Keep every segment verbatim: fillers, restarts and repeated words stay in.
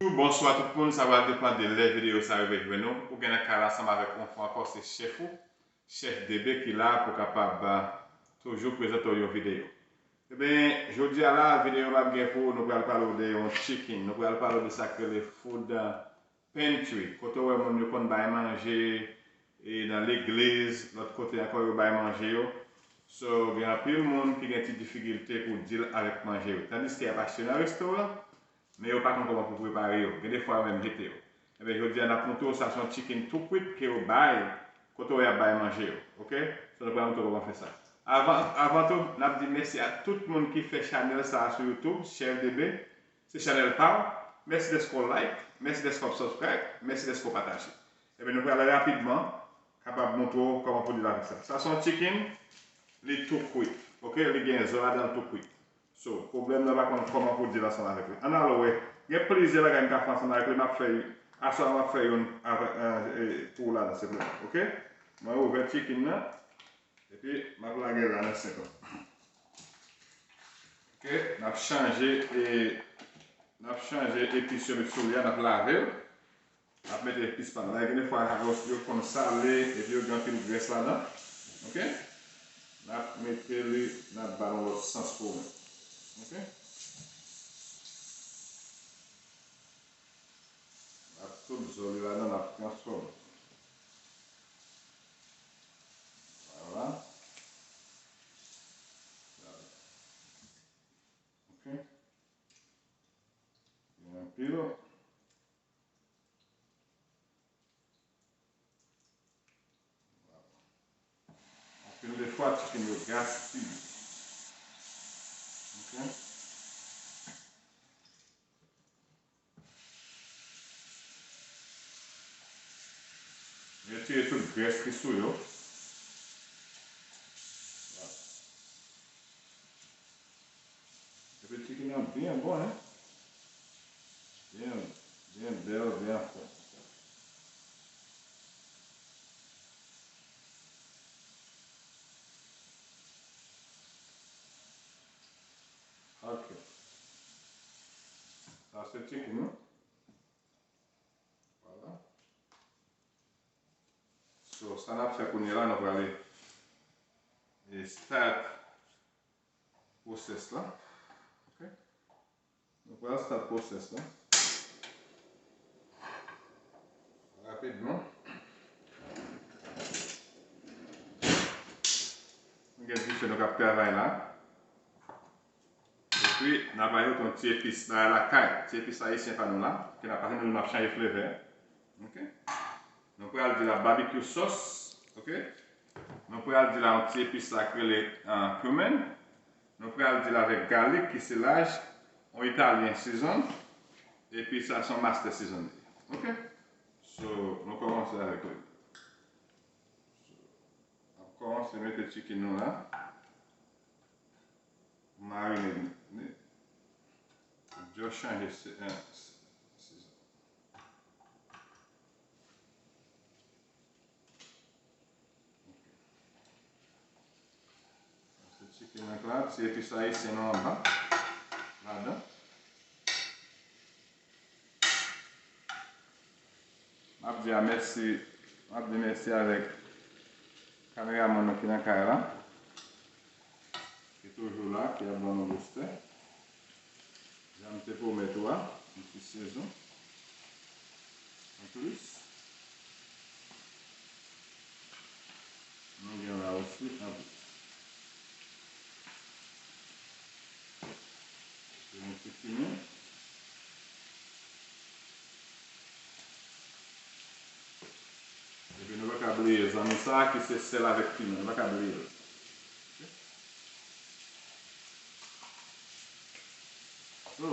Bonswa tout moun, sa pral depann de lè videyo sa rive jwenn ou. Ou gen nan kay la ansanm avèk yon fwa ankò, se chèf ou, chèf D B ki la pou kapab, ah, toujou prezante w yon videyo. Ebyen, jodi a la, videyo m ap gen pou ou, nou pral pale w de yon chicken. Nou pral pale w de sa k rele food, ah, pantry, kote w wè moun yo konn bay manje, e nan legliz, lòt kote ankò yo bay manje yo. So, gen anpil moun ki gen ti difikilte pou deal avèk manje yo. Tandiske y ap achte nan restoran, men yo pa konn kòman pou prepare yo. Gen de fwa yo menm jete yo. Ebyen, jodi a n ap montre w sa, se yon chicken tou kwit ke yo bay, kote w y ap bay manje yo. Oke? So, nou pral montre w kòman fè sa. Avan, avan tou, n ap di mèsi a tout moun ki fè chanèl sa a sou YouTube, Chèf D B. Se chanèl pa w. Mèsi dèske w like, mèsi dèske w subscribe, mèsi dèske w pataje. Ebyen, nou pral rapidman kapab montre w kòman pou deal avèk sa. Sa se yon chicken, li tou kwit. Oke, li gen zo ladan l tou kwit. So, pwoblèm nan pa konn kòman pou deal ansanm avèk li. Ann al wè. Gen plizyè bagay m ka fè ansanm avèk li, m ap fè, aswè a m ap fè youn avèk, eh, eh, pou w ladan, se vre. Oke? Mwen ouvè chicken nan, epi m ap lage l la nan senk an. Oke, n ap chanje, e, n ap chanje epis yo met sou li a, n ap lave l. N ap mete epis pa nou la. Gen de fwa yo, yo konn sale, epi yo gen anpil grès ladan. Oke? N ap mete li, n ap ba l yon lòt sans pou ou menm. Oke? N ap tout zo li ladan, n ap transfòme. Vwala. Oke. Gen anpil. Anpil de fwa, chicken yo gaspiye. Oke. Retire tout grès ki sou yo. Vwala. Epi chicken nan byen bon, hein? Byen, byen bèl, byen fò. Ok. Sa se chicken, non? Vwala. So, sa n ap fè kounye a la, nou prale, e, start process la. Ok? Nou pral start process la. Rapidman. Nou gen dife nou k ap travay la. Epi, n ap ajoute yon ti epis bagay lakay. Ti epis ayisyen pa nou la. Ke n ap, paske nou, n ap chanje flevè. Ok? Nou pral di la barbecue sauce. Ok? Nou pral di la yon ti epis la k rele, ah, cumin. Nou pral di la avèk garlic ki se laj, yon italyen season. Epi sa se yon master season. Ok? So, nou kòmanse avèk li. So, n ap kòmanse mete chicken nou la. Marine li. Just chanje se, eh, se, se sa. Ok. Sa se chicken nan la, ti epis ayisyen nou anba. Ladan. M ap di a mèsi, m ap di mèsi avèk kameramann nou ki nan kay la, ki toujou la, ki ap ban nou respè. Jan m te pwomèt ou a, yon ti sezon anplis. Nou gen la osi, anplis. Se yon ti kimen. Epi nou pa ka bliye zanmi sa a ki se sèl avèk piman. Nou pa ka bliye l. Ok? So,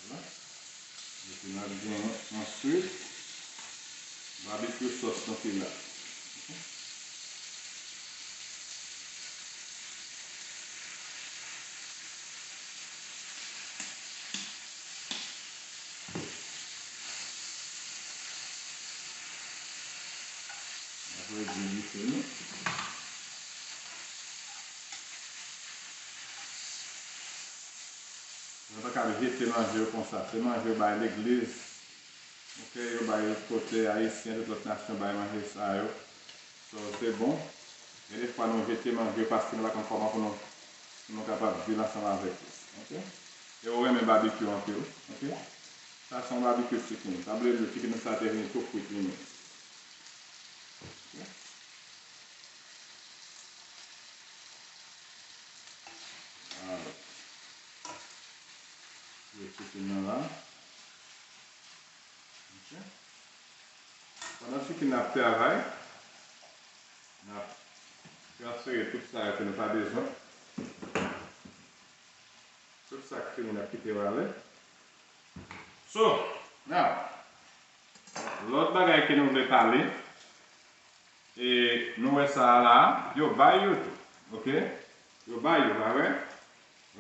Vwala. Epi n ap gen answit barbecue sauce nou ki la. Ok? Redui dife nou. Nou pa ka jete manje yo konsa. Se manje yo bay legliz. Ok, yo bay kote ayisyen, tout lòt nasyon bay manje sa yo. So, se bon. Gen de fwa nou jete manje yo paske nou pa konn kòman pou nou, pou nou kapab dil ansanm avèk yo. Ok? E ou renmen babikyou anpil. Ok? Sa se yon babikyou chicken. Sa vle di chicken sa te vini tou frit li menm. Ok? Alright. Yo chicken nan la. Ok. Pandan chicken nan ap travay, n ap transfere tout sa yo ke nou pa bezwen. Tout sa k fini n ap kite yo ale. So, now, lòt bagay ke nou vle pale, e nou wè sa a la, yo bay yo tou. Ok? Yo bay yo, pa vre?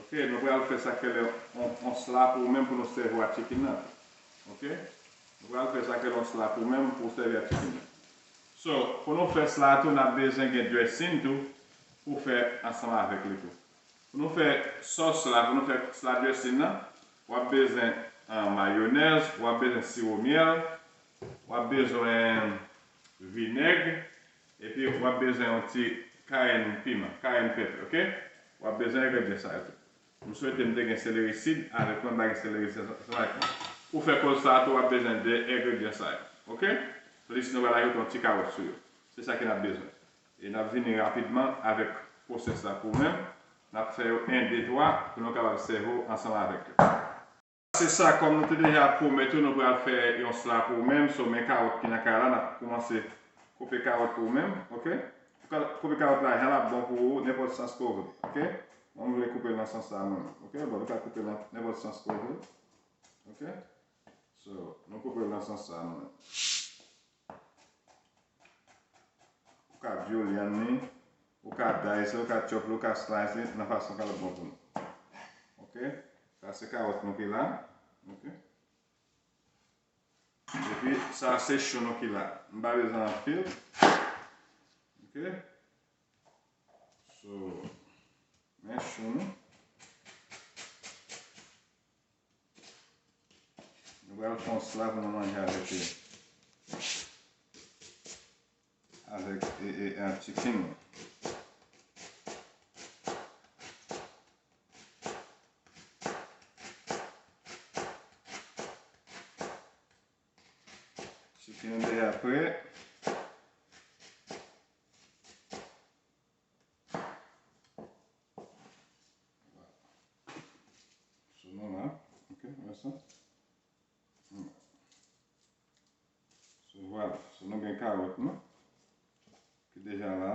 Ok, nou pral fè sa k rele on, on sla pou ou menm pou nou sèvi w ak chicken nan. Ok? Nou pral fè sa k rele on sla pou ou menm pou w sèvi ak chicken nan. So, pou nou fè sla tou, n ap bezwen gen dressing tou pou fè ansanm avèk li tou. Pou nou fè sòs la, pou nou fè sla dressing nan, w ap bezwen, ah, mayonèz, w ap bezwen siwo myèl, w ap bezwen vinèg, epi w ap bezwen yon ti cayenne piman, cayenne pepper, ok? W ap bezwen engredyan sa yo tou. M swete m te gen seleri sid avèk mwen, m pa gen seleri sid, se pa ekran. Pou fè coleslaw tou, w ap bezwen de engredyan sa yo, ok? Plis nou pral ajoute yon ti kawòt sou yo. Se sa ke n ap bezwen. E n ap vini rapidman avèk pwosès la pou ou menm. N ap fè yo en, de, twa pou nou kapab sèvi w ansanm avèk yo. Se sa, kòm nou te deja pwomèt ou, nou pral fè yon sla pou ou menm. So, men kawòt ki nan kay la, n ap kòmanse koupe kawòt pou ou menm, ok? Ou ka koupe kawòt la jan l ap bon pou ou, nenpòt sans ke w vle, ok? Mwen, m vle koupe l nan sans sa a mwen menm, ok? Bon, nou ka koupe l nan nenpòt sans ke w vle, ok? So, nou koupe l nan sans sa a nou menm. Ou ka julienne li, ou ka dice li, ou ka chop li, ou ka slice li nan fason k ap bon pou nou. Ok? Sa se kawòt nou ki la. Ok? Epi sa se chou nou ki la. M pa bezwen anpil. Ok? So, men chou nou. Nou pral fè yon sla pou nou manje avèk, avèk, e, e, e, chicken nou. Chicken nou deja prè. So, nou la, ok, wè sa. So, vwala. So, nou gen kawòt nou ki deja la.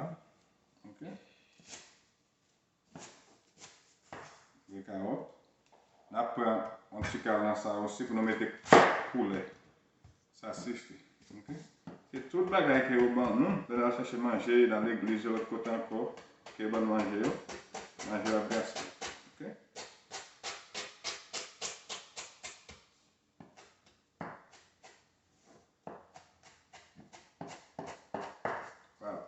Ok. Gen kawòt. N ap pran yon ti kal nan sa osi pou nou mete koulè. Sa sifi. Ok. Se tout bagay ke yo ban nou, lè n al chèche manje nan legliz yo, lòt kote ankò, ke yo ban nou manje yo. Manje yo ap gaspiye. Ok. Vwala.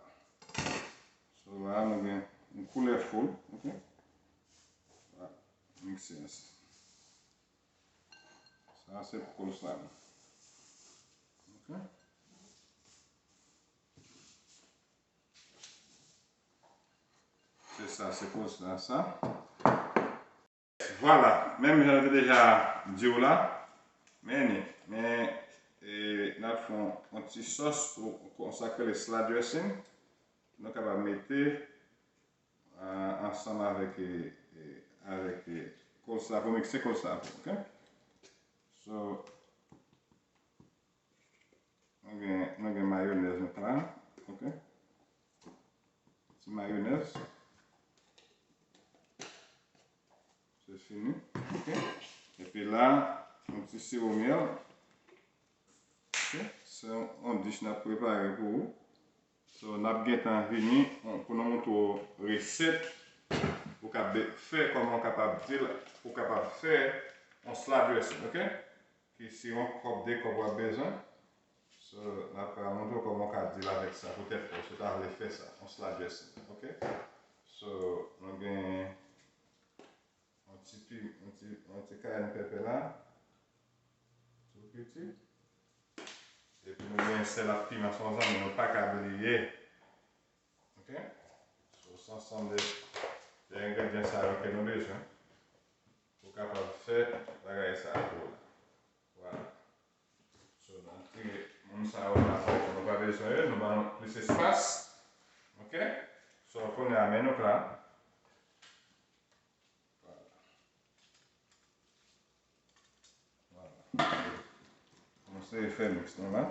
So, la, nou gen yon koulè full, ok? Vwala. Mikse ansanm. Sa, se pou coleslaw. Ok? Se sa, se coleslaw sa. Vwala, menm jan nou te deja di w la, men ni, men, e, n ap fè yon, yon ti sòs pou, pou sa k rele salad dressing, nou kapab mete, a, ansanm avèk, e, e, avèk, e, coleslaw pou mikse coleslaw, ok? So, Nou gen, nou gen mayonèz nou pran, ok? Ti mayonèz. Se fini, ok? Epi la, yon ti siwo myèl. Ok? Se yon, yon dish n ap prepare pou ou. So, n ap gentan vini, on, pou nou montre w resèt ou ka be-, fè, kòman w kapab di l, ou kapab fè yon salad dressing, ok? Ki se yon kòp, de kòp w ap bezwen. So, n ap ka montre w kòman w ka deal avèk sa poutèt ou, si w ta vle fè sa, yon sla dressing, ok? So, nou gen yon ti pi, yon ti, yon ti cayenne pepper la, tou piti. Epi nou gen sèl ak piman, se yon zanmi nou pa ka bliye. Ok? So, se ansanm de, de engredyan sa yo ke nou bezwen pou kapab fè bagay sa pou ou la. Vwala. So, n ap tire moun sa yo la, nou pa bezwen yo, nou ba nou plis espas. Ok? So, kounye a, men nou pla. Vwala. Vwala. Kòmanse fè miks nou la.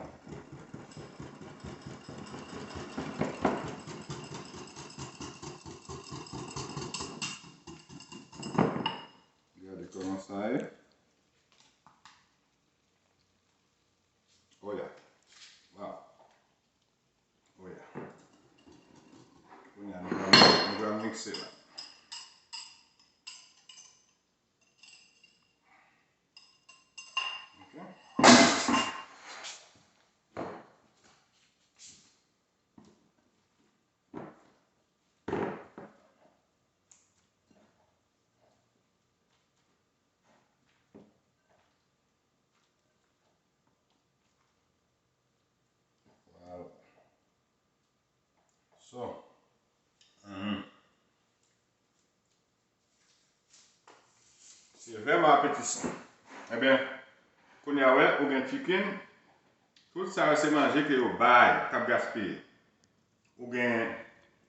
Gade kòman sa ye. Oh yeah. Wow. Oh yeah. Kounye a nou pral, nou pral mikse la. Ok. Vwala. So, mhm. Se vrèman apetisan. Ebyen, kounye a wè, ou gen chicken, tout sa yo se manje ke yo bay, k ap gaspiye. Ou gen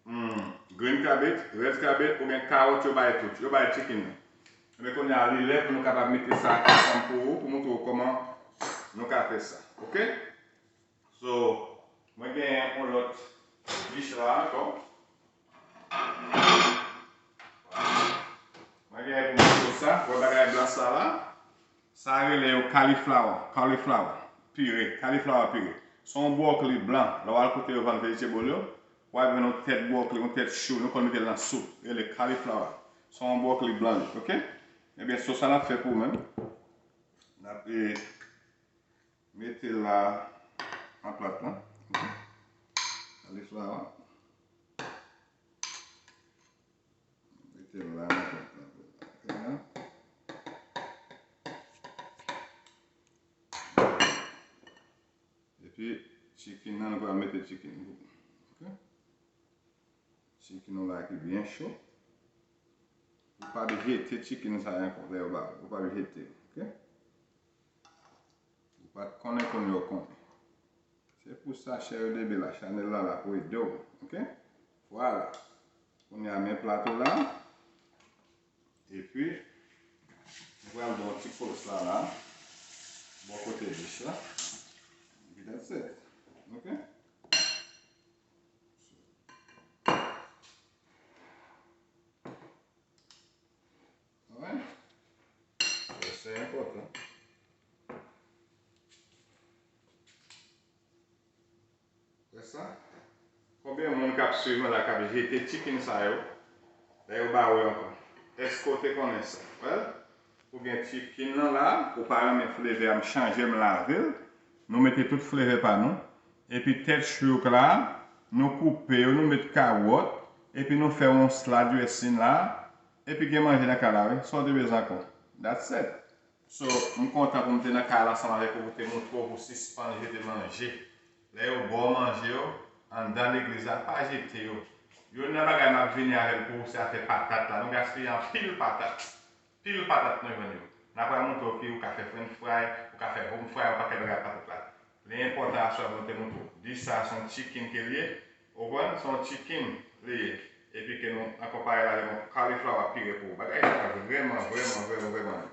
mm, green cabbage, red cabbage, ou gen kawòt, yo bay tout, yo bay chicken nan. Ebyen, kounye a, li lè pou nou kapab mete sa ansanm pou ou, pou montre w kòman nou ka fè sa. Ok? So, mwen gen yon lòt dish la ankò. Mwen gen pou mwen sa, wè bagay blan sa la. Sa rele yo cauliflower, cauliflower pire, cauliflower pire. Se yon bwòkli blan. Lè w al kote yo vann vegetable yo, w ap jwenn yon tèt bwòkli, yon tèt chou, nou konn mete l nan soup. Rele cauliflower. Se yon bwòkli blan li, ok? Ebyen, so sa n ap fè pou ou menm. N ap, e, mete l la nan plat la. Cauliflower. Mete l la nan plat la. Epi, chicken nan, nou pral mete chicken. Ok? Chicken nou la ki byen cho. Ou pa jete chicken sa ankò, lè yo ba ou. Ou pa jete, ok? Ou pa t konnen, kounye a w konnen. Se pou sa, chè yo debe la, chanèl la la pou ede w, ok? Vwala. Kounye a, men plato la. Epi, nou pral ba w ti pòs la la, bò kote dish la. Epi that's it. Ok? Alright? So, se enpòtan. Wè sa? Konbyen moun k ap swiv mwen la k ap jete chicken sa yo? Lè yo ba ou yo ankò. Èske w te konnen sa? Well, ou gen chicken nan la, ou pa renmen flavor a, m chanje, m lave l. Nou mete tout flavor pa nou. Epi tèt shrimp la, nou koupe yo, nou met kawòt, epi nou fè yon sla dressing la, epi gen manje nan kay la, wi. Sa w te bezwen ankò? That's it. So, m kontan pou m te nan kay la ansanm avèk ou, pou te montre w, pou sispann jete manje. Lè yo ba w manje yo, anndan legliz la, pa jete yo. Youn nan bagay m ap vini avè l pou ou, se afè patat la. Nou gaspiye anpil patat. Pil patat nou jwenn yo. N ap pral montre w ki ou ka fè french fry, ou ka fè home fry, yon pakèt bagay ak patat la. Li enpòtan aswè pou nou te montre w. Dish sa a se yon chicken ke l ye. Ou konprann? Se yon chicken li ye. Epi ke nou akonpaye l avèk yon cauliflower pire pou ou. Bagay sa a vrèman, vrèman, vrèman, vrèman,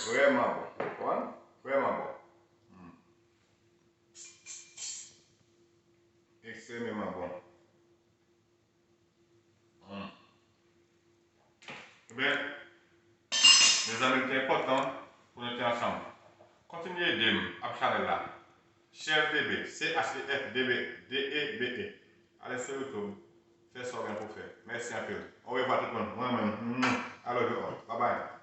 vrèman bon. Ou konprann? Vrèman bon. Hmm. Ekstrememan bon. Hmm. Ebyen, mezanmi, li te enpòtan pou nou te ansanm. Kontinye ede m ap chanèl la. Chef D B, C H E F D B, D E B E. Ale sou YouTube, fè sa w gen pou w fè. Mèsi anpil. Orevwa tout moun. Mwen menm, I love you all. Bye bye.